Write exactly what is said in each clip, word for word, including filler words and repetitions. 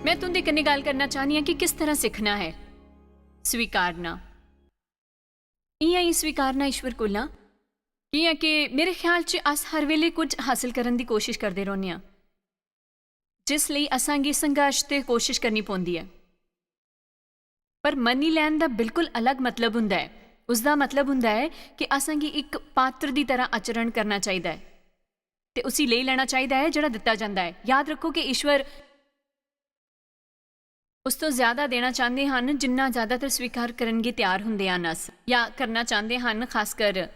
मैं तुं'दे कन्नै गल्ल करना चाह्न्नी आं कि किस तरह सिक्खना ऐ स्वीकारना। इ'यां ई स्वीकारना ईश्वर कोला। कि'यां कि मेरे ख्याल च अस हर बेल्लै कुछ हासल करने दी कोशश करदे रौह्न्ने आं, जिस लेई असां गी संघर्श ते कोशश करनी पौंदी ऐ। पर मन्नी लैन दा बिल्कुल अलग मतलब हुंदा ऐ। उसदा मतलब हुंदा ऐ कि असां गी इक पात्र दी तरह आचरण करना चाहिदा ऐ ते उसी लेई लैना चाहिदा ऐ जेह्ड़ा दित्ता जंदा ऐ। याद रक्खो कि ईश्वर उस तो ज्यादा देना चांह्दे हन जिन्ना ज्यादातर स्वीकार करन गी त्यार हुंदे हन अस, या करना चांह्दे हन खासकर।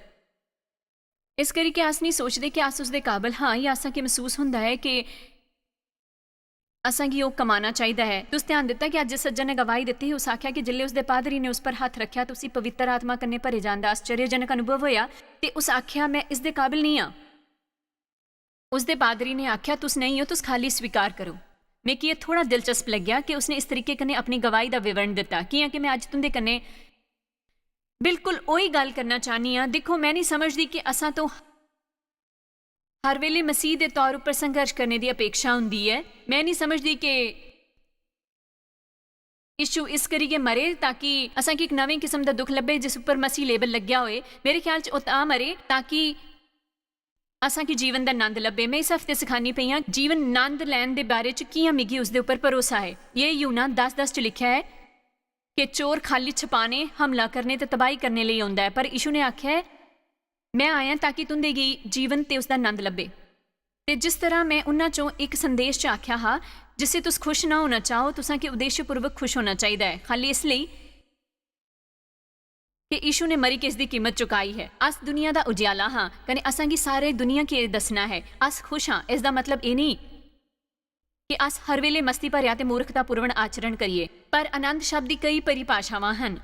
इस करी कि अस निं सोचदे कि अस उसदे काबल हां, या असां गी मसूस हुंदा ऐ कि असां गी ओह् कमाना चाहिदा ऐ। तुस ध्यान दित्ता कि अज्ज सज्जन ने गवाही दित्ती ही, उस आखेआ कि जिसलै उसदे पादरी ने उस पर हत्थ रखेआ ते उसी पवित्र आत्मा कन्नै भरे जान दा आश्चर्यजनक अनुभव होएआ, ते उस आखेआ, "मैं इसदे काबल निं आं।" उसदे पादरी ने आखेआ, "तुस नेईं ओ, तुस खाली स्वीकार करो।" मिगी एह् थोह्ड़ा दिलचस्प लग्गेआ कि उसने इस तरीके कन्नै अपनी गवाही दा विवरण दित्ता, कि'यां कि मैं अज्ज तुं'दे कन्नै बिल्कुल ओही गल्ल करना चाह्न्नी आं। दिक्खो, मैं निं समझदी कि असां तो हर वेले मसीह दे तौर उप्पर संघर्ष करने दी अपेक्षा हुंदी ऐ। मैं निं समझदी कि यीशु इस करियै मरे ताकि असां गी इक नमें किस्म दा दुख लब्भे जिस उप्पर मसीह लेबल लग्गेआ होए। मेरे ख्याल च ओह् तां मरे ताकि असां गी जीवन दा नंद लब्भे। मैं इस हफ्ते सखानी पेई आं जीवन नंद लैन दे बारे च कि'यां मिगी उसदे उप्पर भरोसा ऐ। ये यूहन्ना दस दस च लिखेआ ऐ कि चोर खाली छपाने, हमला करने ते तबाही करने लेई औंदा ऐ, पर यीशु ने आखेआ ऐ, "मैं आया ताकि तुं'दे गी जीवन ते उसदा नंद लब्भे।" ते जिस तरह मैं उन्हां चों इक संदेश च आखेआ हा, जिससे तुस खुश ना होना चाहो, तुसां गी उद्देश्यपूर्वक खुश होना चाहिदा ऐ, खाली इस लेई कि यीशु ने मरी के इसदी कीमत चुकाई है। अस दुनिया दा उजियाला हां, कने असां गी सारे दुनिया गी एह् दस्सना है। अस खुश हां, इसदा मतलब एह् नेईं कि अस हर वेले मस्ती भरेआ ते मूर्खतापूर्ण आचरण करिए, पर आनंद शब्द दी कई परिभाषावां हन।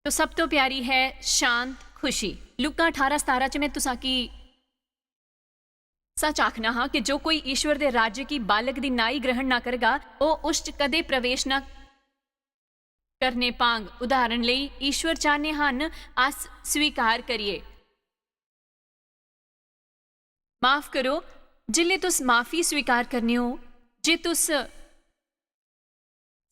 तो सब तो प्यारी है शांत खुशी। लूका अठारह सतारह च मैं तुसां गी सच आखना हां कि जो कोई ईश्वर दे राज्य की बालक दी नाई ग्रहण ना करगा, ओह् उस च कदे प्रवेश ना करने पांग। उदाहरण लेई, ईश्वर चाहने हन अस स्वीकार करिए। माफ करो, जिसले तुस माफी स्वीकार करने हो, जे तुस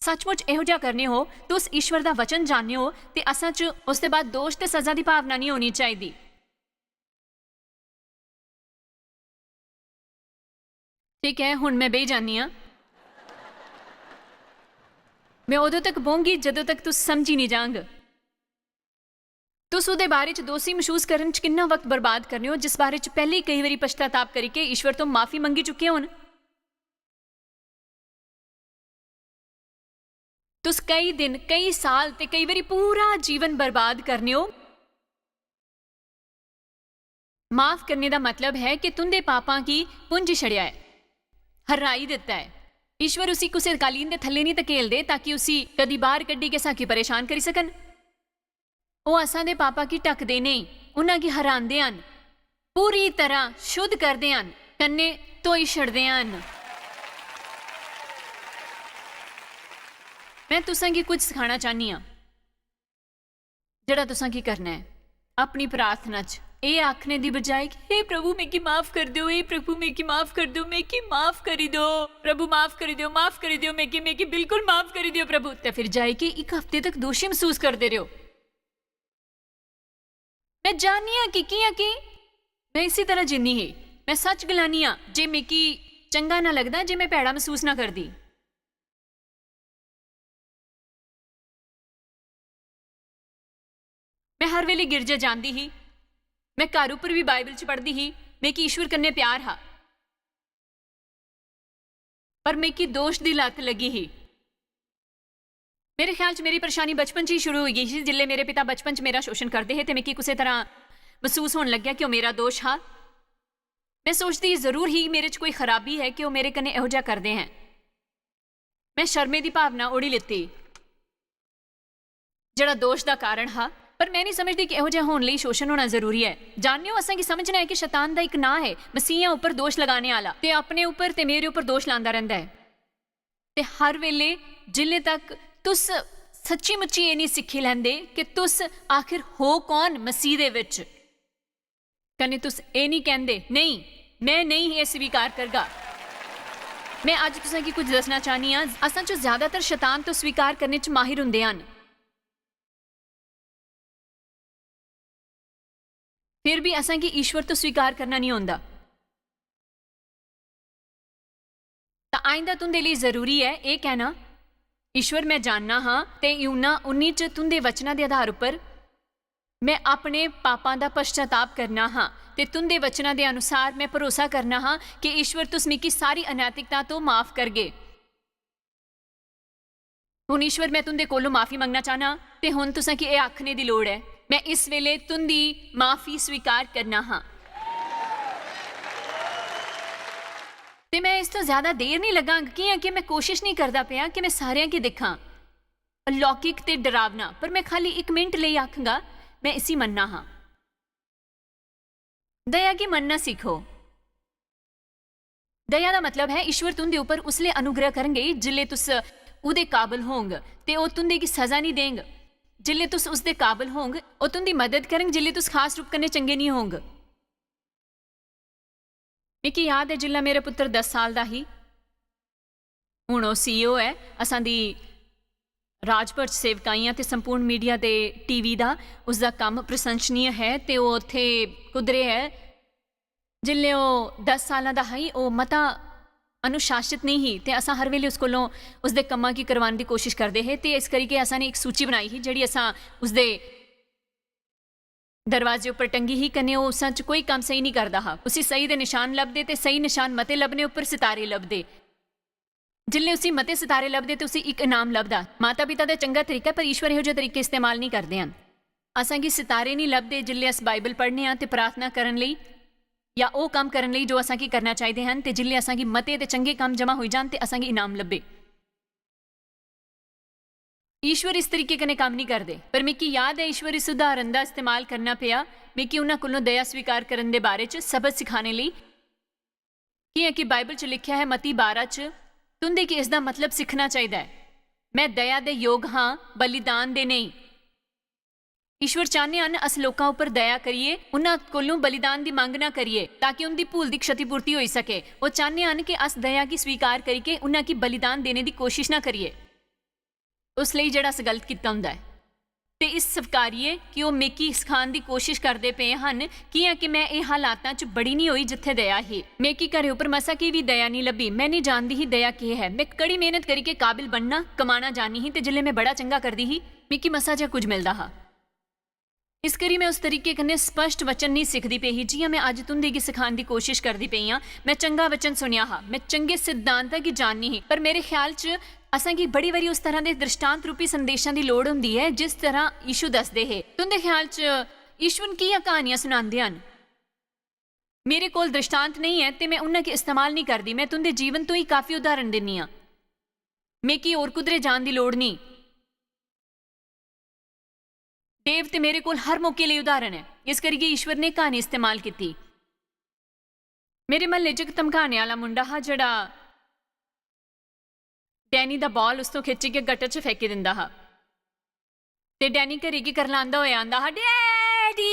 सचमुच एहो जिहा करने हो, तुस ईश्वर दा वचन जानने हो, ते असां च उसदे बाद दोष ते सजा दी भावना नहीं होनी चाहिदी। ठीक ऐ, हुन मैं बेही जान्नी आं। मैं उदों तक बौंह्गी जदों तक तुस समझी निं जांग। तुस ओह्दे बारे च दोषी मसूस करन च किन्ना वक्त बर्बाद करने हो, जिस बारे च पैह्लें केई बारी पश्चाताप करियै ईश्वर तो माफी मंगी चुके होन। तुस केई दिन, केई साल ते केई बारी पूरा जीवन बर्बाद करने हो। माफ करने दा मतलब है कि तुं'दे पापां गी पुंजी छड़ेआ ऐ, हराई दित्ता ऐ। ईश्वर उसी कुसै कालीन दे थल्ले निं धकेलदे ताकि उसी कदी बाह्र कड्ढी के साकी परेशान करी सकन। ओह् असां दे पापां गी ढकदे नेईं, उन्हां गी हरांदे हन, पूरी तरह शुद्ध करदे हन, कन्नै धोई छड़दे हन। मैं तुसां गी कुछ सखाना चाह्न्नी आं। जेह्ड़ा तुसां की करना ऐ, अपनी प्रार्थना च एह् आखने दी बजाय कि, "हे प्रभु, मिगी माफ कर देओ, हे प्रभु, मिगी माफ कर देओ, मिगी माफ करी देओ, प्रभु, माफ करी देओ, माफ करी देओ, मिगी, मिगी बिल्कुल माफ करी देओ, प्रभु।" ते फिर जाइयै इक हफ्ते तक दोशी मसूस करदे रेहो। मैं जाननी आं कि कि'यां की मैं इसी तरह जीनी ही। मैं सच गलानी आं, जे मिगी चंगा ना लगदा, जे मैं भैड़ा मसूस ना करदी। मैं हर वेले गिरजा जांदी ही, मैं घर उप्पर भी बाइबल च पढ़दी ही, मिगी ईश्वर कन्नै प्यार हा। पर मिगी दोश दी लत्त लग्गी ही। मेरे ख्याल च मेरी परेशानी बचपन च ही शुरू होई गेई ही, जिसलै मेरे पिता बचपन च मेरा शोषण करदे हे ते मिगी कुसै तरह मसूस होन लग्गेआ कि ओह् मेरा दोश हा। मैं सोचदी जरूर ही, मेरे च कोई खराबी है कि ओह् मेरे कन्नै एहो जेहा करदे हैं। मैं शर्मे दी भावना ओढ़ी लेती, जेह्ड़ा दोश दा कारण हा। पर मैं नहीं समझदी कि एहो जेहा होन लेई शोषण होना जरूरी ऐ। जानने हो, असें गी समझना ऐ कि शैतान दा इक नांऽ ऐ मसीहियां उप्पर दोश लगाने आह्ला, ते अपने उप्पर ते मेरे उप्पर दोश लांदा रैंह्दा ऐ। ते हर वेले जिल्ले तक तुस सच्ची मुच्ची एह् निं सिक्खी लैंदे कि तुस आखिर हो कौन मसीह दे विच, कन्नै तुस एह् निं कैंदे, "नेईं, मैं नेईं एह् स्वीकार करगा।" मैं अज्ज तुसें गी कुछ दस्सना चाह्न्नी आं। असां चों ज्यादातर शैतान तो स्वीकार करने च माहिर हुंदे हन। फिर भी असां गी ईश्वर तो स्वीकार करना नहीं होंदा। तां आइंदा तुंदे लेई जरूरी ऐ एह् कहना, "ईश्वर, मैं जानना हां ते यूहन्ना उन्नी च तुंदे वचनां दे आधार उप्पर मैं अपने पापां दा पश्चाताप करना हां ते तुंदे वचनां दे अनुसार मैं भरोसा करना हां कि ईश्वर, तुस मिगी सारी अनैतिकता तो माफ करगे।" हुन ईश्वर, मैं तुंदे कोलों माफी मंगना चाहना ते हुन तुसें गी एह् आखने दी लोड़ ऐ, मैं इस वेले तुंदी माफी स्वीकार करना हां। ते मैं इस तो ज्यादा देर नहीं लगांग, कियां कि मैं कोशिश नहीं करदा पेआ कि मैं सारेआं गी दिक्खां, अलौकिक ते डरावना, पर मैं खाली इक मिनट लेई आखंगा, मैं इसी मन्ना हां। दया गी मन्नना सीखो। दया दा मतलब है ईश्वर तुंदे उप्पर उसले अनुग्रह करंगे जिसले तुस उदे काबल होंग, ते ओह तुंदे गी सजा नहीं देंग। जिसले तुस उसदे काबल होंग, ओह तुंदी मदद करंग जिसले तुस खास रूप कन्नै चंगे नहीं होंग। मिगी याद ऐ जिसलै मेरा पुत्तर दस साल दा ही, हुन ओह सीईओ ऐ, असां दी राजभर च सेवकाई आं ते संपूर्ण मीडिया ते टीवी दा उसदा कम्म प्रशंसनीय है ते ओह उत्थे कुदरे ऐ। जिसलै ओह दस सालां दा हा, ओह मता अनुशासित नेईं ही ते असां हर वेले उस कोलों उसदे कम्मा गी करवाने दी कोशिश करदे हे ते इस करियै असां ने इक सूची बनाई ही जेह्ड़ी असां उसदे दरवाजे उप्पर टंगी ही, कन्नै ओह उस च कोई कम्म सेही नेईं करदा हा। उसी सेही दे नशान लभदे ते सेही नशान मते लभने उप्पर सितारे लभदे। जिसलै उसी मते सितारे लभदे ते उसी इक इनाम लभदा। माता-पिता दा चंगा तरीका ऐ, पर ईश्वर एहो जेह् तरीके इस्तेमाल नेईं करदे हन। असां गी सितारे नेईं लभदे जिसलै अस बाइबल पढ़ने आं ते प्रार्थना करन लेई जां ओह कम्म करन लेई जो असां गी करना चाहिदे हन, ते जिसलै असां गी मते ते चंगे कम्म जमा होई जान ते असां गी इनाम लब्भे। ईश्वर इस तरीके कन्नै कम्म नेईं करदे, पर मिगी याद ऐ ईश्वर इस उदाहरण दा इस्तेमाल करना पेआ। मिगी उन्हां कोलों दया स्वीकार करन दे बारे च सबक सिखाने लेई, कियां कि बाइबल च लिखेआ ऐ, मती बारा च, "तुंदे गी इसदा मतलब सिक्खना चाहिदा ऐ, 'मैं दया दे योग हां, बलिदान दे नेईं।'" ईश्वर चाहने हन अस लोकां उप्पर दया करिए, उन्हां कोलों बलिदान दी मंग ना करिए, ताकि उंदी भूल दी क्षतिपूर्ति होई सके। ओह चाहने हन कि अस दया गी स्वीकार करिके उन्हां गी बलिदान देने दी कोशिश ना करिए, उस लेई जेह्ड़ा अस गलत कीता हुंदा ऐ। ते इस स्वीकारिए कि ओह मिगी सखान दी कोशिश करदे पे हन, कियां कि मैं एह हालातां च बड़ी नेईं होई जित्थे दया ही। मिगी घरे उप्पर मसा की भी दया नेईं लब्भी। मैं नेईं जानदी ही दया केह ऐ। मैं कड़ी मेहनत करिके काबिल बनना, कमाना जाननी ही, ते जिसलै मैं बड़ा चंगा करदी ही, मिगी मसा जेहा कुछ मिलदा हा। इस करी मैं उस तरीके कन्नै स्पष्ट वचन नेईं सिखदी पेई ही, जियां मैं अज्ज तुंदे गी सखान दी कोशिश करदी पेई आं। मैं चंगा वचन सुनेआ हा, मैं चंगे सिद्धांतां गी जाननी ही, पर मेरे ख्याल च असें गी बड़ी बारी उस तरह दे दृष्टांत रूपी संदेशां दी लोड़ होंदी ऐ, जिस तरह यीशु दसदे हे। तुंदे ख्याल च यीशु न कि'यां क्हानियां सुनांदे हन? मेरे कोल दृष्टांत नेईं ऐ ते मैं उन्हां गी इस्तेमाल नेईं करदी। मैं तुंदे जीवन तो ही काफी उदाहरण दिन्नी आं। मिगी होर कुदरे जान दी लोड़ नेईं। डेव ते मेरे कोल हर मौके लेई उदाहरण ऐ, इस करियै ईश्वर ने क्हानी इस्तेमाल कीती। मेरे म्हल्ले च इक धमकाने आह्ला मुंडा हा, जेह्ड़ा डैनी दा बॉल उस तो खिच्चियै गटर च फेंकी दिंदा हा। ते डैनी घरै गी करलांदा होया आंदा हा, "डैडी!"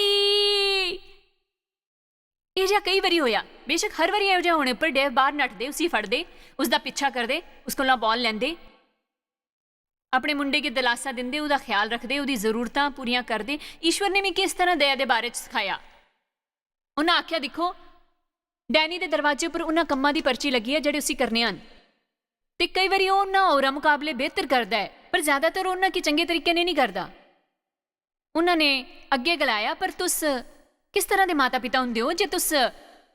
एह् जेहा केई बारी होया। बेशक हर बारी एहो जेहा होने पर डेव बाहर नठदे, उसी फड़दे, उसदा पिच्छा करदे, उस कोला बॉल लैंदे, अपने मुंडे गी दलासा दिंदे, ओह्दा ख्याल रखदे, ओह्दी जरूरतां पूरियां करदे। ईश्वर ने मिगी इस तरह दया दे बारे च सखाया। उन्हां आखेआ, "दिक्खो, डैनी दे दरवाजे उप्पर उन्हां कम्मां दी पर्ची लग्गी ऐ जेह्ड़े उसी करने हन। ते केई बारी ओह् उन्हां होरां मकाबले बेहतर करदा ऐ, पर ज्यादातर ओह् उन्हां गी चंगे तरीके ने नेईं करदा।" उन्हां ने अग्गें गलाया, "पर तुस किस तरह दे माता-पिता हुंदे ओ जे तुस,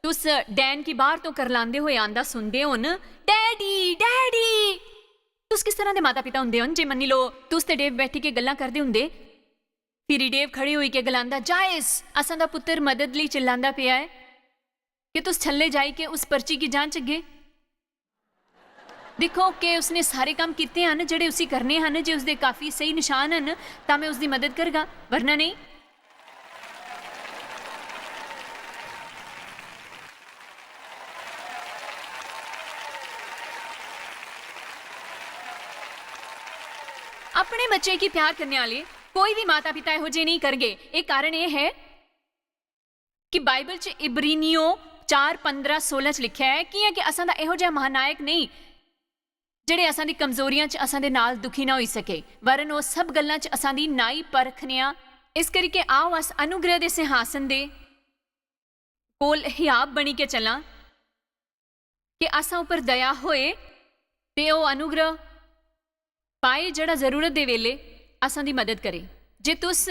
तुस डैन गी बाहर तों करलांदे होए आंदा सुनदे होन, 'डैडी, डैडी'? तुस किस तरह दे माता-पिता हुंदे होन जे, मन्नी लो, तुस ते डेव बैठी के गल्लां करदे हुंदे, फिरी डेव खड़े होई के गलांदा, 'जायस, असां दा पुत्तर मदद लेई चिल्लांदा पेआ ऐ। के तुस छल्ले जाई के उस पर्ची गी जांचगे?' दिक्खो, के उसने सारे कम्म कीते हन जेह्ड़े उसी करने हन। जे उसदे काफी स्हेई नशान हन, तां मैं उसदी मदद करगा, वरना नेईं। अपने बच्चें गी प्यार करने आह्ले कोई बी माता-पिता एहो जेह् नेईं करगे। एह् कारण एह् ऐ कि बाइबल च इब्रिनियो चार पंदरां सोलां च लिखेआ ऐ, "कि'यां कि असां दा एहो जेहा महानायक नेईं जेह्ड़े असां दी कमजोरियां च असां दे नाल दुखी ना होई सके, वरन ओह् सब गल्लां च असां दी नाई परखने आ। इस करिके आओ अस अनुग्रह दे सिंहासन दे कोल हियाब बनी के चलां, कि असां उप्पर दया होए ते ओह् अनुग्रह पाए जेह्ड़ा जरूरत दे वेले असां दी मदद करे। जे तुस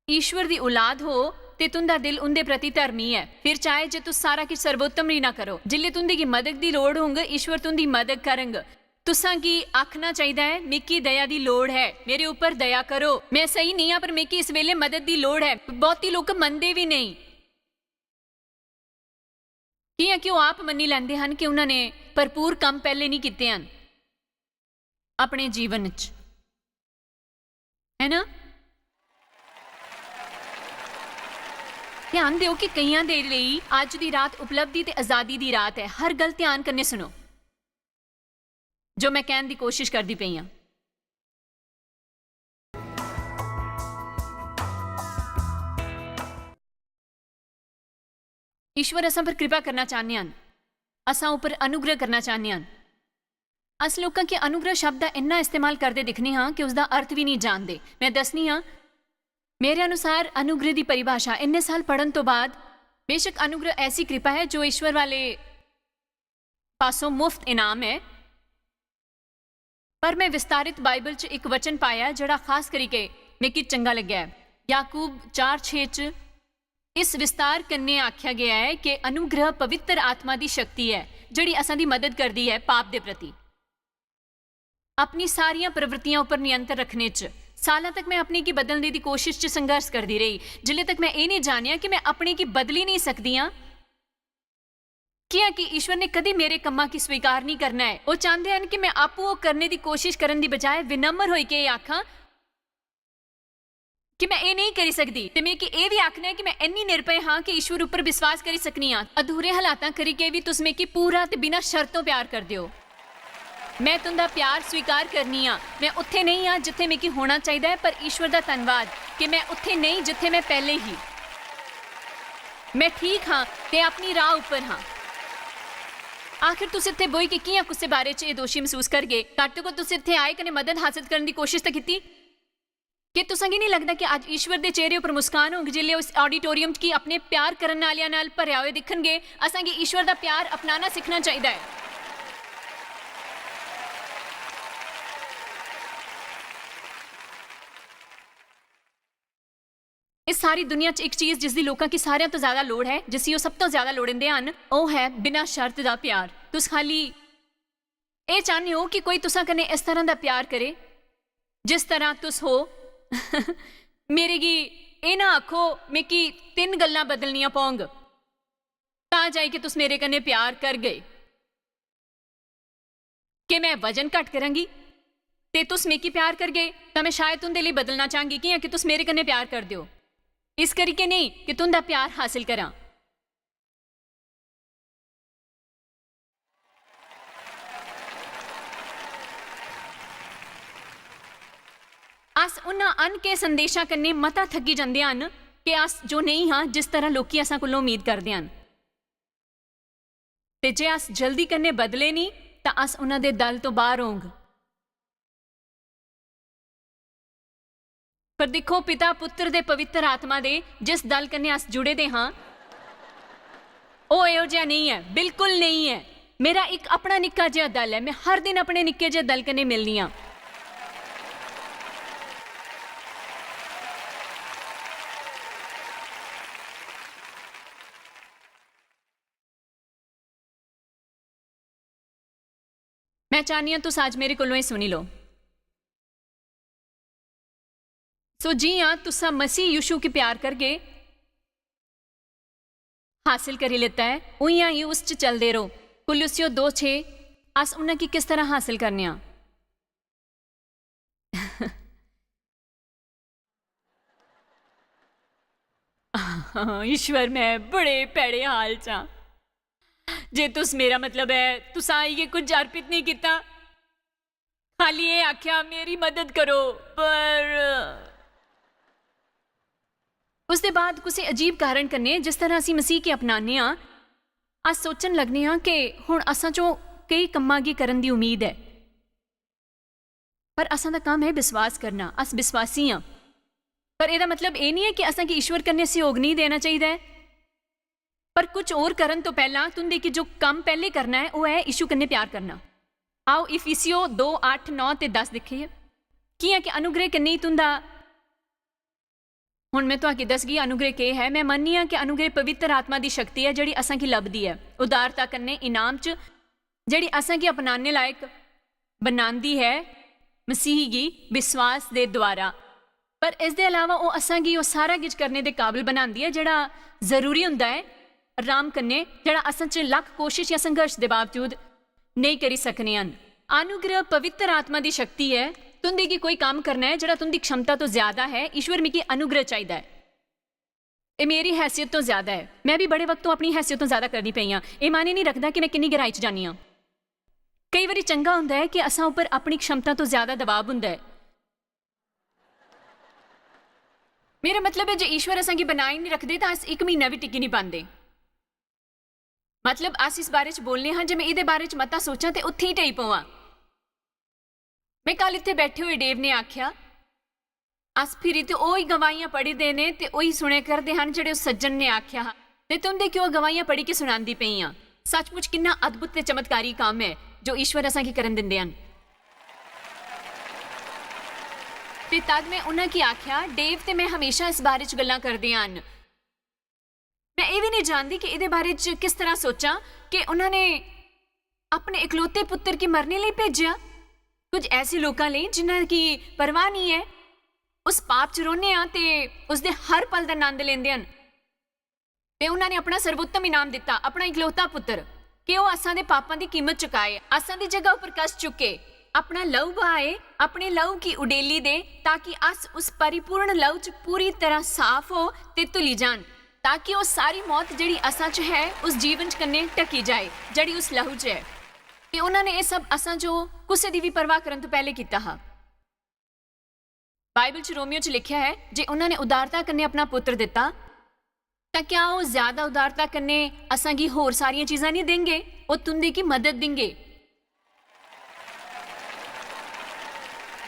ईश्वर दी औलाद हो ते तुं'दा दिल उं'दे प्रति धर्मी ऐ, फिर चाहे जे तुस सारा किश सर्वोत्तम ही ना करो, जिल्ले तुं'दी गी मदद दी लोड़ होंग, ईश्वर तुं'दी मदद करंग। तुसां गी आखना चाहिदा ऐ, "मिकी दया दी लोड़ ऐ, मेरे उप्पर दया करो। मैं सही नेईं आं, पर मिकी इस वेले मदद दी लोड़ ऐ।" बहुती लोक मनदे बी नेईं। कि'यां कि ओह् आप मन्नी लैंदे हन कि उन्हां ने भरपूर कम्म पैह्ले नेईं कीते हन अपने जीवन च, है ना? ध्यान देओ कि कईयां दे लेई अज्ज दी रात उपलब्धि ते आजादी दी रात ऐ। हर गल्ल ध्यान कन्नै सुनो, जो मैं कहण दी कोशिश करदी पई आं। ईश्वर असां पर कृपा करना चाहने हन, असां उपर अनुग्रह करना चाहने हन। अस लोकां के अनुग्रह शब्द दा इन्ना इस्तेमाल करदे दिखने हां कि उसदा अर्थ भी नहीं जानदे। मैं दसनी हां, मेरे अनुसार अनुग्रह दी परिभाषा इन्ने साल पढ़न तो बाद, बेशक अनुग्रह ऐसी कृपा है जो ईश्वर वाले पासों मुफ्त इनाम है, पर मैं विस्तारित बाइबल च इक वचन पाया जेह्ड़ा खास करिके मिगी चंगा लग्गेआ ऐ। याकूब चार छे च इस विस्तार कन्नै आख्या गया ऐ कि अनुग्रह पवित्र आत्मा दी शक्ति ऐ जेह्ड़ी असां दी मदद करदी ऐ पाप दे प्रति। अपनी सारियां प्रवृत्तियां उपर नियंत्रण रखने च सालां तक मैं अपने गी बदलने दी कोशिश च संघर्ष करदी रेही, जिल्ले तक मैं एह् नेईं जानेआ कि मैं अपने गी बदली नेईं सकदी आं। कि'यां कि ईश्वर ने कदी मेरे कम्मां गी स्वीकार नेईं करना ऐ। ओह् चांह्दे हन कि मैं आपूं ओह् करने दी कोशिश करन दी बजाए विनम्र होई के एह् आखां कि मैं एह् नेईं करी सकदी। ते मिगी एह् बी आखना ऐ कि मैं इन्नी निर्भय हां कि ईश्वर उप्पर विश्वास करी सकनी आं। अधूरे हालातां करी के बी तुस मिगी पूरा ते बिना शर्तों प्यार करदे ओ। मैं तुं'दा प्यार स्वीकार करनी आं। मैं उत्थे नेईं आं जित्थे मिगी होना चाहिदा ऐ, पर ईश्वर दा धन्नवाद कि मैं उत्थे नेईं जित्थे मैं पैह्ले ही। मैं ठीक हां ते अपनी राह उप्पर हां। आखिर तुस इत्थे बोही के कि'यां कुसै बारे च एह् दोशी मसूस करगे? घट्ट तो घट्ट तुस इत्थे आए कन्नै मदद हासल करन दी कोशिश तां कीती। केह् तुसां गी नेईं लगदा कि अज्ज ईश्वर दे चेहरे उप्पर मुस्कान होग जिसलै उस ऑडिटोरियम गी अपने प्यार करन आह्लेआं नाल भरेआ होए दिक्खन गे? असां गी ईश्वर दा प्यार अपनाना सिक्खना चाहिदा ऐ। इस सारी दुनिया च इक चीज जिसदी लोकां गी सारेआं तो ज्यादा लोड़ ऐ, जिसी ओह् सब तो ज्यादा लोड़दे हन, ओह् ऐ बिना शर्त दा प्यार। तुस खाली एह् चाह्न्ने ओ कि कोई तुसां कन्नै इस तरह दा प्यार करे जिस तरह तुस हो? मेरे गी एह् ना आखो, "मिगी तिन्न गल्लां बदलनियां पौंग, तां जाई के तुस मेरे कन्नै प्यार करगे।" के मैं वजन घट्ट करांगी ते तुस मिगी प्यार करगे, तां मैं शायद तुं'दे लेई बदलना चांह्गी, कि'यां कि तुस मेरे कन्नै प्यार करदे ओ। इस करियै नेईं कि तुं'दा प्यार हासल करां। अस उन्हां अनके संदेशां कन्नै मता थक्की जंदे हन कि अस जो नेईं हां, जिस तरह लोकी असां कोलों उम्मीद करदे हन। ते जे अस जल्दी कन्नै बदले नी, तां अस उन्हां दे दल तो बाहर होंग। पर दिक्खो, पिता, पुत्र ते पवित्र आत्मा दे जिस दल कन्नै अस जुड़े दे हां, ओह् एहो जेहा नेईं ऐ, बिल्कुल नेईं ऐ। मेरा इक अपना निक्का जेहा दल ऐ, मैं हर दिन अपने निक्के जेहे दल कन्नै मिलनी आं। मैं चाहनी आं तुस अज्ज मेरे कोलों एह् सुनी लो। सो जियां तुसां मसीह यीशु गी प्यार करगे हासल करी लेता ऐ, उयां ही उस च चलदे रहो। कुलुसियो दो छे, अस उन्हां गी किस तरह हासल करने आं? ईश्वर, मैं बड़े भैड़े हाल च आं। जे तुस, मेरा मतलब ऐ, तुसां आइयै कुछ अर्पित नेईं कीता, खाली एह् आखेआ, "मेरी मदद करो," पर उसदे बाद कुसै अजीब कारण कन्नै, जिस तरह असीं मसीह गी अपनाने आं, अस सोचन लगने आं कि हुन असां चों केई कम्मां गी करन दी उम्मीद ऐ। पर असां दा कम्म ऐ विश्वास करना, अस विश्वासी आं। पर एह्दा मतलब एह् निं ऐ कि असां गी ईश्वर कन्नै सैह्योग नेईं देना चाहिदा ऐ। पर कुछ होर करन तो पैह्लां तुं'दे गी जो कम्म पैह्लें करना ऐ, ओह् ऐ यीशु कन्नै प्यार करना। आओ, इफिसियो दो अट्ठ, नौ ते दस दिक्खिए। कि'यां कि अनुग्रह कन्नै ई तुं'दा, हुन में तुहां गी दसगी अनुग्रह केह् ऐ। में मन्नी आं कि अनुग्रह पवित्र आत्मा दी शक्ति ऐ, जेह्ड़ी असां गी लभदी ऐ उदारता कन्नै इनाम च, जेह्ड़ी असां गी अपनाने लायक बनांदी ऐ मसीह गी विश्वास दे द्वारा। पर इस दे अलावा ओह् असां गी ओह् सारा किश करने दे काबल बनांदी ऐ, जेह्ड़ा जरूरी होंदा ऐ आराम कन्नै, जेह्ड़ा असां च लक्ख कोशिश जां संघर्ष दे बावजूद नेईं करी सकने हन। अनुग्रह पवित्र आत्मा दी शक्ति ऐ। तुं'दे गी कोई कम्म करना ऐ जेह्ड़ा तुं'दी क्षमता तो ज्यादा ऐ, ईश्वर मिगी अनुग्रह चाहिदा ऐ। एह् मेरी हैसियत तो ज्यादा ऐ। में बी बड़े वक्त तो अपनी हैसियत तो ज्यादा करदी पेई आं। एह् मायने निं रखदा कि में किन्नी गैह्राई च जान्नी आं। केई बारी चंगा होंदा ऐ कि असां उप्पर अपनी क्षमता तो ज्यादा दबाव होंदा ऐ। मेरा मतलब ऐ जे ईश्वर असां गी बनाई निं रखदे तां अस इक म्हीना बी टिकी निं पांदे। मतलब, अस इस बारे च बोलने हां जे में एह्दे बारे च मता सोचां ते उत्थें ही ढेई पवां। में कल इत्थें बैठे होए डेव ने आख्या, "अस फिरी ते ओही गवाहियां पढ़ी दे ने ते ओही सुने करदे हन जेह्ड़े उस सज्जन ने आख्या हा, ते तुं'दे क्यों गवाहियां पढ़ी के सुनांदी पेई आं।" सचमुच किन्ना अद्भुत ते चमत्कारी कम्म ऐ जो ईश्वर असां गी करन दिंदे हन। ते तद में उन्हां गी आख्या, "डेव ते में हमेशा इस बारे च गल्लां करदे हन।" में एह् बी नेईं जानदी कि एह्दे बारे च किस तरह सोचां कि उन्होंने अपने इकलौते पुत्तर गी मरने लेई भेजेआ। कुछ ऐसे लोकां लेई जिन्हां गी परवाह नेईं ऐ, उस पाप च रौह्ने आं ते उसदे हर पल दा नंद लेंदे हन। ते उन्होंने अपना सर्वोत्तम इनाम दित्ता, अपना इकलौता पुत्तर, कि ओह् असां दे पापां दी कीमत चुकाए, असां दी जगह उप्पर कष्ट चुके, अपना लहू बहाए, अपने लहू गी उडेली दे, ताकि अस उस परिपूर्ण लहू च पूरी तरह साफ हो ते धुली जान, ताकि ओह् सारी मौत जेह्ड़ी असां च है, उस जीवन च कन्नै ढकी जाए, जेह्ड़ी उस लहू च ऐ। ते उन्होंने एह् सब असां जो कुसै दी बी परवाह करन तो पैह्ले कीता हा। बाइबल च रोमियो च लिखेआ ऐ जे उन्होंने उदारता कन्नै अपना पुत्तर दित्ता, तां क्या ओह् ज्यादा उदारता कन्नै असां गी होर सारियां चीजां नहीं देंगे? ओह् तुं'दे गी मदद देंगे,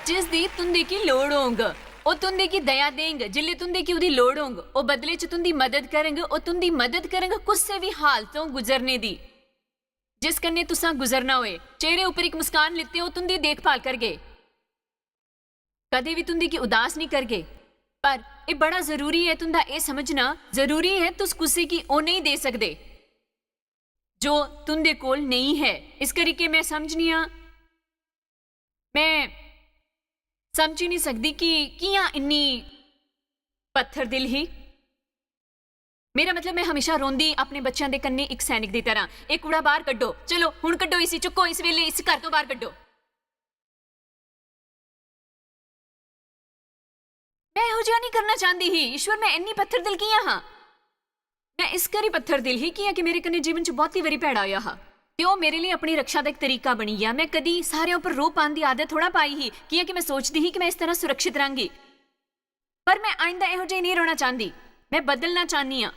जिस दी तुं'दे गी लोड़ होंग। ओह् तुं'दे गी दया देंग। जिसलै तुं'दे गी ओह्दी लोड़ होंग, ओह् बदले च तुं'दी मदद करंग। ओह् तुं'दी मदद करंग कुसै बी हालतों गुजरने दी, जिस कन्नै तुसां गुजरना होए। चेहरे उप्पर इक मुस्कान लेते ओह् तुं'दी देखभाल करगे। कदें बी तुं'दे गी उदास नहीं करगे। पर एह् बड़ा जरूरी ऐ, तुं'दा एह् समझना जरूरी ऐ, तुस कुसै गी ओह् नेईं देई सकदे जो तुं'दे कोल नेईं ऐ। इस करियै में समझनी आं, में समझी नहीं सकदी कि कि'यां इन्नी पत्थर दिल ही। मेरा मतलब, में हमेशा रोंदी अपने बच्चें दे कन्नै इक सैनिक दी तरह, "एह् कूड़ा बाहर कड्डो, चलो हुन कड्डो इसी, चुक्को इस वेले इस घर तो बाहर कड्डो।" मैं एहो जेहा नहीं करना चाहंदी ही। ईश्वर, मैं इन्नी पत्थर दिल कि'यां हां? मैं इस करी पत्थर दिल ही कि'यां कि मेरे कन्नै जीवन च बहुती बारी भैड़ा होया हा। ते ओह् मेरे लेई अपनी रक्षा दा इक तरीका बनी गेआ। मैं कदी सारें उप्पर रोह् पान दी आदत थोड़ा पाई ही, कि'यां कि मैं सोचदी ही कि मैं इस तरह सुरक्षित रहांगी। पर मैं आइंदा एहो जेही नहीं रौह्ना चाहंदी। मैं बदलना चाहनी आं।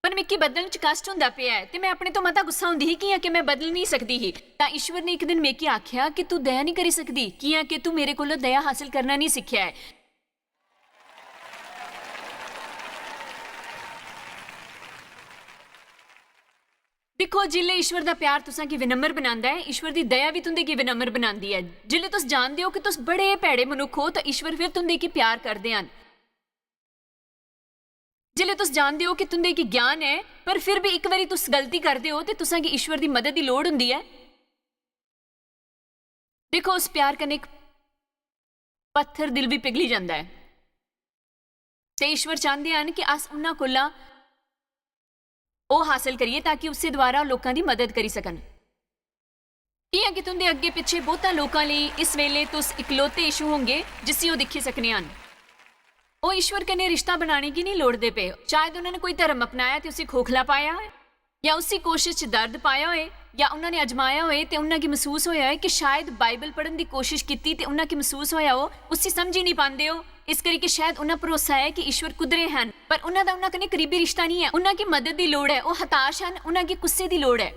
पर मिगी बदलने च कष्ट होंदा पेआ ऐ ते मैं अपने तो मता गुस्सा होंदी ही कि'यां कि मैं बदली नहीं सकदी ही। तां ईश्वर ने इक दिन मिगी आखेआ कि तू दया नहीं करी सकदी, कि'यां कि तू मेरे कोलों दया हासल करना नहीं सिक्खेआ ऐ। दिक्खो, जिसलै ईश्वर दा प्यार तुसां गी विनम्र बनांदा ऐ, ईश्वर दी दया बी तुं'दे गी विनम्र बनांदी ऐ। जिसलै तुस जानदे ओ कि तुस बड़े भैड़े मनुक्ख ओ, तां ईश्वर फिर तुं'दे गी प्यार करदे हन। जिसलै तुस जानदे ओ कि तुं'दे गी ज्ञान ऐ, पर फिर बी इक बारी तुस गलती करदे ओ, ते तुसां गी ईश्वर दी मदद दी लोड़ होंदी ऐ। दिक्खो, उस प्यार कन्नै इक पत्थर दिल बी पिघली जंदा ऐ। ते ईश्वर चांह्दे हन कि अस उन्हां कोला ओह् हासल करिए, ताकि उस्सै द्वारा ओह् लोकां दी मदद करी सकन। कि'यां कि तुं'दे अग्गें पिच्छें बहुतां लोकां लेई इस वेले तुस इकलौते यीशु होंगे, जिसी ओह् दिक्खी सकने हन। ओह् ईश्वर कन्नै रिश्ता बनाने गी निं लोड़दे पे। शायद उन्हां ने कोई धर्म अपनाया ते उसी खोखला पाया ऐ, या उसी कोशिश च दर्द पाया होए, या उन्हां ने अजमाया होए ते उन्हां गी मसूस होया होए कि शायद बाइबल पढ़न दी कोशिश कीती ते उन्हां गी मसूस होया हो, उसी समझी नहीं पांदे हो, इस करी कि शायद उन्हां भरोसा ऐ कि ईश्वर कुदरे हन, पर उन्हां दा उन्हां कन्नै करीबी रिश्ता नहीं ऐ। उन्हां गी मदद दी लोड़ ऐ, ओह् हताश हन, उन्हां गी कुसै दी लोड़ ऐ।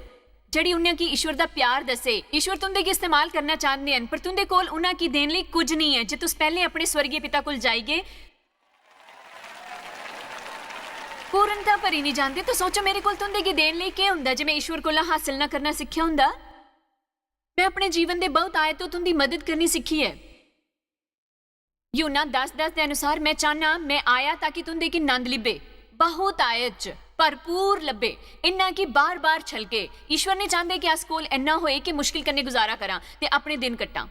जेह्ड़ी उन्हें गी ईश्वर दा प्यार दस्से। ईश्वर तुंदे गी इस्तेमाल करना चांह्दे हन, पर तुंदे कोल उन्हां गी देन लेई कुझ नेईं ऐ। जे तुस पैह्लें अपने स्वर्गीय पिता कोल जाइगे, पूर्णता भरी नहीं जांदे, तो सोचो, मेरे कोल तुंदे गी देन लेई केह् हुंदा जे मैं ईश्वर कोला हासल ना करना सिक्खेआ हुंदा? मैं अपने जीवन दे बहुत आए तो तुंदी मदद करनी सिक्खी ऐ। यूहन्ना दस दस दे अनुसार, "मैं चाहना, मैं आया ताकि तुंदे गी नंद लिब्बे, बहुत आयत च भरपूर लब्बे, इन्ना कि बार-बार छलके।" ईश्वर नहीं चांह्दे कि अस कोल इन्ना होए कि मुश्किल कन्नै गुजारा करां ते अपने दिन कट्टां।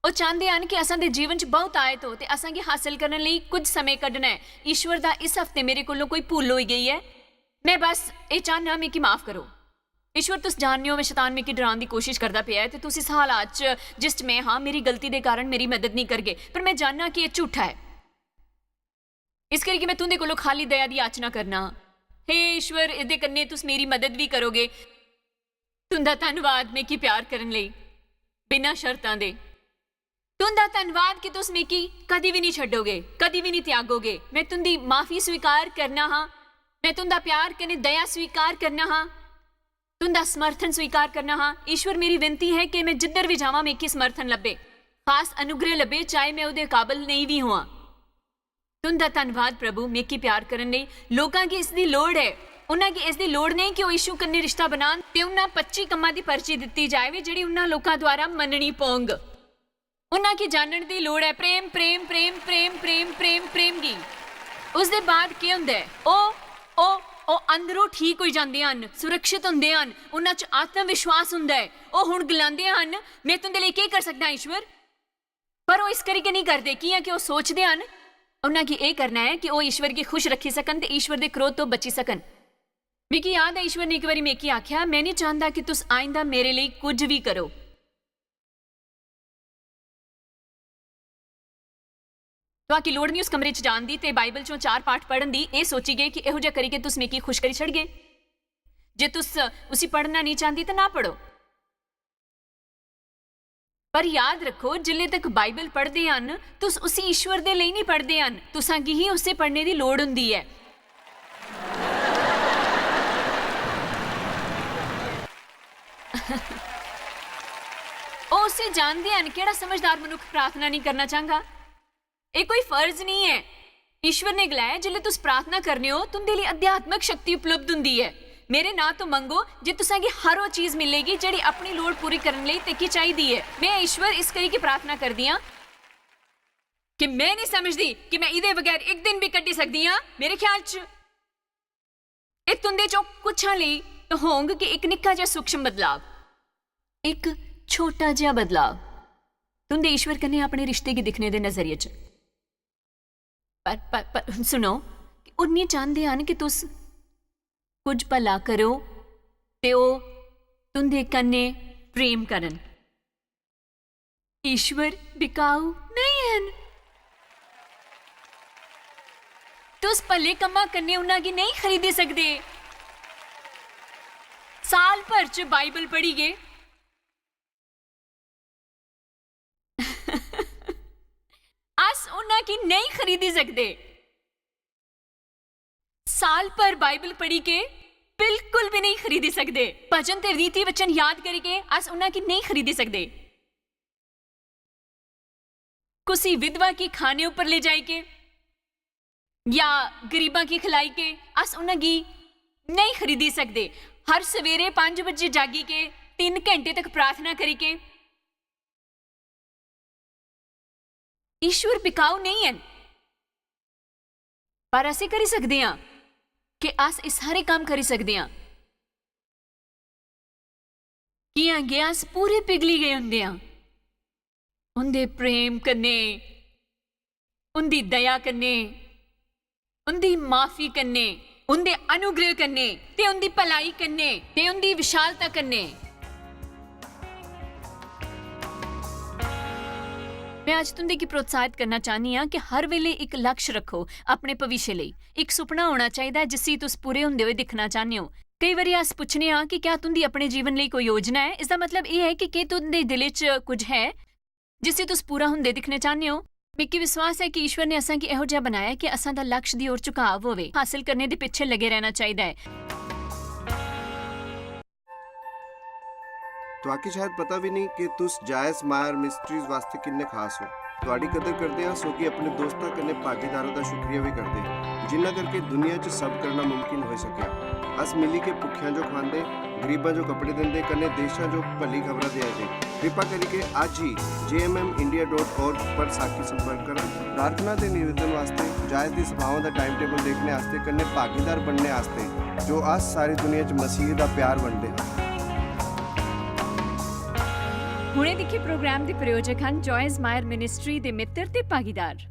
ओह् चांह्दे हन कि असां दे जीवन च बहुत आयत हो ते असां गी हासल करने लेई कुछ समें कड्ढना ऐ। ईश्वर दा इस हफ्ते मेरे कोलों कोई भुल्ल होई गेई ऐ। मैं बस एह् चाह्न्नां, मिगी माफ करो। ईश्वर, तुस जानने ओ, मैं शैतान मिगी डरान दी कोशिश करदा पेआ ऐ ते तुस इस हालात च, जिस च मैं हां, मेरी गलती दे कारण मेरी मदद नेईं करगे, पर मैं जानना कि एह् झूठा ऐ। इस करियै मैं तुंदे कोलों खाली दया दी याचना करना। हे ईश्वर, एह्दे कन्नै तुस मेरी मदद बी करोगे। तुंदा धन्नवाद मिगी प्यार करन लेई, बिना शर्तां दे। तुंदा धन्नवाद कि तुस मिगी कदी बी निं छड्डोगे, कदी बी निं त्यागोगे। मैं तुंदी माफी स्वीकार करना हां, मैं तुंदा प्यार कन्नै दया स्वीकार करना हां, तुंदा समर्थन स्वीकार करना हां। ईश्वर, मेरी विनती है कि मैं जिद्धर भी जावां, मिगी समर्थन लब्भे, खास अनुग्रह लब्भे, चाहे मैं ओह्दे काबल नेईं बी होआं। तुंदा धन्नवाद प्रभु, मिगी प्यार करन लेई। लोकां गी इसदी लोड़ ऐ। उन्हां गी इसदी लोड़ नेईं कि ओह् यीशु कन्नै रिश्ता बनान ते उन्हां पच्ची कम्मां दी पर्ची दित्ती जाए जेह्ड़ी उन्हां लोकां द्वारा मन्ननी पौंग। उन्हां गी जानन दी लोड़ ऐ प्रेम, प्रेम, प्रेम, प्रेम, प्रेम, प्रेम, प्रेम गी। उसदे बाद केह् हुंदा ऐ? ओह्, ओह्, ओह् अंदरों ठीक होई जांदे हन, सुरक्षित हुंदे हन, उन्हां च आत्मविश्वास हुंदा ऐ। ओह् हुन गलांदे हन, "मैं तुंदे लेई केह् करी सकदा हां, ईश्वर?" पर ओह् इस करियै नेईं करदे, कि'यां कि ओह् सोचदे हन, उन्हां गी एह् करना ऐ कि ओह् ईश्वर गी खुश रक्खी सकन ते ईश्वर दे क्रोध तो बची सकन। मिगी याद ऐ, ईश्वर ने इक बारी मिगी आखेआ, "मैं नेईं चांह्दा कि तुस आइंदा मेरे लेई कुछ बी करो।" तुआकी लोड़ निं उस कमरे च जान दी ते बाइबल चों चार पाठ पढ़न दी, एह् सोचियै कि एहो जेहा करियै तुस मिगी खुश करी छड़गे। जे तुस उसी पढ़ना नेईं चांह्दी, तां ना पढ़ो। पर याद रक्खो, जिल्ले तक बाइबल पढ़दे हन, तुस उसी ईश्वर दे लेई नेईं पढ़दे हन, तुसां गी ही उसी पढ़ने दी लोड़ हुंदी ऐ। ओह् उसी जानदे हन, केह्ड़ा समझदार मनुक्ख प्रार्थना नेईं करना चांह्गा? एह् कोई फर्ज नेईं ऐ। ईश्वर ने गलाया, "जिसलै तुस प्रार्थना करने ओ, तुं'दे लेई अध्यात्मक शक्ति उपलब्ध हुंदी ऐ। मेरे नांऽ तो मंगो, जे तुसें गी हर ओह् चीज मिलेगी, जेह्ड़ी अपनी लोड़ पूरी करने लेई तेकी चाहिदी ऐ।" में ईश्वर इस करी की प्रार्थना करदी आं कि में नेईं समझदी कि में एह्दे बगैर इक दिन बी कड्ढी सकदी आं। मेरे ख्याल च एह् तुं'दे चों कुछां लेई होंग कि इक निक्का जेहा सूक्ष्म बदलाव, इक छोटा जेहा बदलाव तुं'दे ईश्वर कन्नै अपने रिश्ते गी दिक्खने दे नजरिये च। पर, पर, पर सुनो, कि ओह् नेईं चांह्दे हन कि तुस कुछ भला करो ते ओह् तुं'दे कन्नै प्रेम करन। ईश्वर बिकाऊ नेईं हन। तुस भले कम्मां कन्नै उन्हां गी नेईं खरीदी सकदे। साल भर च बाइबल पढ़ियै अस उन्हां गी नेईं खरीदी सकदे। साल भर बाइबल पढ़ी के बिल्कुल भी नेईं खरीदी सकदे। भजन ते रीति वचन याद करी के अस उन्हां गी नेईं खरीदी सकदे। कुसी विधवा गी खाने उप्पर ले जाई के या गरीबां गी खलाई के अस उन्हां गी नेईं खरीदी सकदे। हर सवेरे पंज बजे जागी के तिन्न घैंटे तक प्रार्थना करी के ईश्वर बिकाऊ नेईं हन, पर अस एह् करी सकदे आं कि अस एह् सारे कम्म करी सकदे आं। कि'यां गै अस पूरे पिघली गे होंदे आं उं'दे प्रेम कन्नै, उं'दी दया कन्नै, उं'दी माफी कन्नै, उं'दे अनुग्रह कन्नै ते उं'दी भलाई कन्नै ते उं'दी विशालता कन्नै। में अज्ज तुं'दे गी प्रोत्साहित करना चाह्न्नी आं कि हर वेले इक लक्ष्य रक्खो अपने भविष्य लेई। इक सुपना होना चाहिदा ऐ जिसी तुस पूरे होंदे होए दिक्खना चाह्न्ने ओ। केई बारी अस पुच्छने आं कि क्या तुं'दी अपने जीवन लेई कोई योजना ऐ? इसदा मतलब एह् ऐ कि केह् तुं'दे दिलै च कुछ ऐ जिसी तुस पूरा होंदे दिक्खना चाह्न्ने ओ? मिगी विश्वास ऐ कि ईश्वर ने असां गी एहो जेहा बनाया ऐ कि असां दा लक्ष्य दी ओर झुकाव होवे। हासल करने दे पिच्छे लगे रहना चाहिदा ऐ। तुआकी शायद पता भी नहीं कि तुस जायज मायर मिनिस्ट्रीज वास्ते किन्ने खास हो। तुआडी कदर करदे आं, सो कि अपने दोस्तां कन्नै भागीदारां दा शुक्रिया भी करदे, जिन्ना करके दुनिया च सब करना मुमकिन होई सकेआ। अस मिली के भुक्खेआं जो खवांदे, गरीबां जो कपड़े दिंदे, कन्नै देशां जो भली खबरां देआ दे। कृपा करियै अज्ज ही J M M India dot org पर साकी संपर्क करा। प्रार्थना ते निवेदन वास्ते, जायज दी सभाओं दा टाइम टेबल देखने आस्ते, कन्नै भागीदार बनने आस्ते, जो अस सारी दुनिया च मसीह दा प्यार बंडदे हां। हुणे दिक्खे प्रोग्राम दे प्रायोजक हन जायज मायर मिनिस्ट्री दे मित्र ते भागीदार।